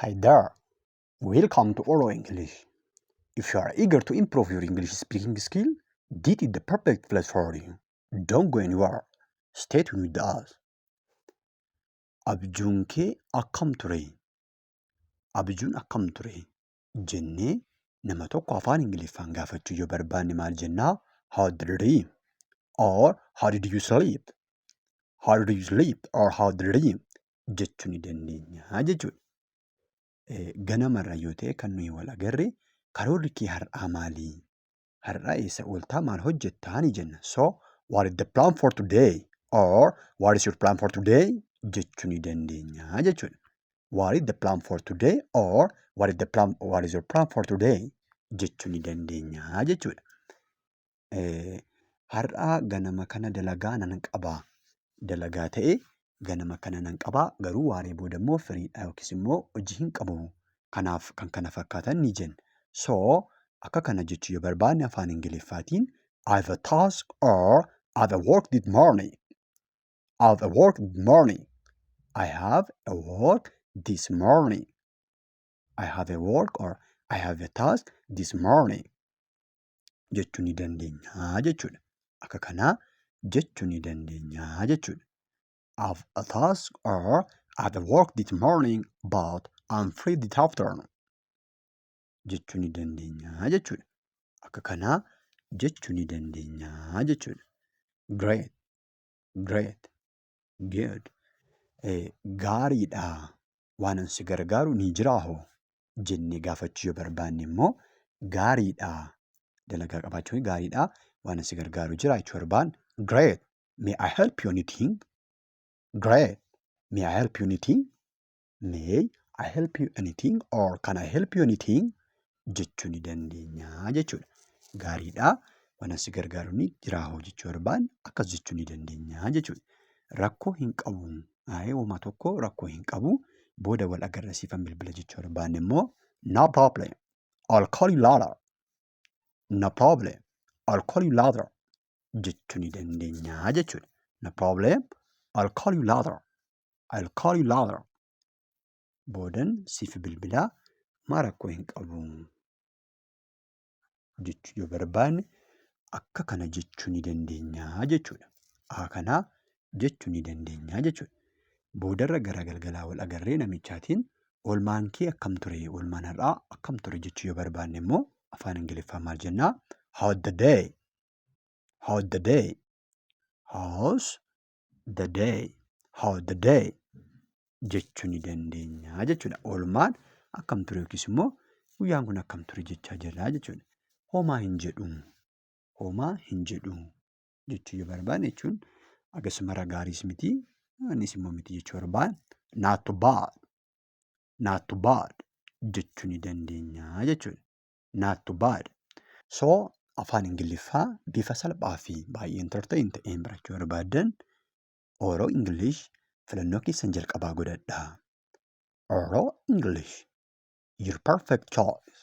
Hi there, welcome to Oro English. If you are eager to improve your English speaking skill, this is the perfect place for you. Don't go anywhere. Stay tuned with us. Abjuun kee akkam ture? Abjuun akkam ture? Jennee nama tokko afaan Ingiliffaan gaafachuu yoo barbaanne maal jennaa? How did you dream? Or how did you sleep? How did you sleep? Or how did you dream? Jechuu ni dandeenya jechuudha. Ganamarra yoo ta'e kan nuyi wal agarre, karoorri kee har'aa maali? Har'a eessa ooltaa, maal hojjettaa ni jenna. So what is the plan for today? Or what is your plan for today? Jechuu ni dandeenya jechuudha. What is the plan for today? Or what is your plan for today? Jechuu ni dandeenya jechuudha. Har'a ganama kana dalagaa nan qabaa. Dalagaa ta'e ganama kana nan qabaa, garuu waaree booda immoo free dha yookiis immoo hojii hin qabu. Kanaaf kan kana fakkaatan ni jenna. So akka kana jechuu yoo barbaanne afaan Ingiliffaatiin I have a task or I have a work this morning. I have a work this morning. I have a work this morning. I have a work or I have a task this morning jechuu ni dandeenya jechuudha. Akka kanaa jechuu ni dandeenya jechuudha. I have a task or I have a work this morning, but I'm free this afternoon jechuu ni dandeenya jechuudha. Akka kanaa jechuu ni dandeenya jechuudha. Great, great, good. Gaariidha. Waan si gargaaru ni jiraa hoo? Jennee gaafachuu yoo barbaanne immoo, gaariidha. Dalagaa qabaachuun gaariidha. Waan si gargaaru jira jechuu barbaanne, great. May I help you anything? Great. May I help you anything? May I help you anything or can I help you anything jechuu ni dandeenya jechuudha. Gaariidha, waan si gargaaru ni jiraa hoo jechuu barbaanne, akkas jechuu ni dandeenya jechuudha. Rakkoo hin qabu, homaa tokko rakkoo hin qabu, booda wal agarra, siifan bilbila jechuu barbaanne immoo, no problem, I'll call you later. No problem, I'll call you later jechuu ni dandeenya jechuudha. No problem, I'll call you later. I'll call you later. Boodan siif bilbilaa, maa rakkoo hin qabu jechuu yoo barbaanne, akka kana jechuu ni dandeenya jechuudha. Akka kanaa jechuu ni dandeenya jechuudha. Boodarra gara galgalaa wal agarree namichaatiin, oolmaan kee akkam ture, oolmaan har'aa akkam ture jechuu yoo barbaanne immoo afaan Ingiliffaa maal jennaa? How's the day? How's the day? How's the day? How's the day? Jechuu ni dandeenya jechuudha. Oolmaan akkam ture yookiis immoo guyyaan kun akkam ture jechaa jirra jechuudha. Homaa hin jedhu. Homaa hin jedhu jechuu yoo barbaanne, jechuun akkasuma gaariis miti, innis immoo miti jechuu barbaanne, not too bad. Not too bad jechuu ni dandeenya jechuudha. Not too bad. So afaan Ingiliffaa bifa salphaa fi baay'ee entertain ta'een barachuu barbaaddan, Oro English filannoo keessan jalqabaa godhadhaa. Oro English, your perfect choice.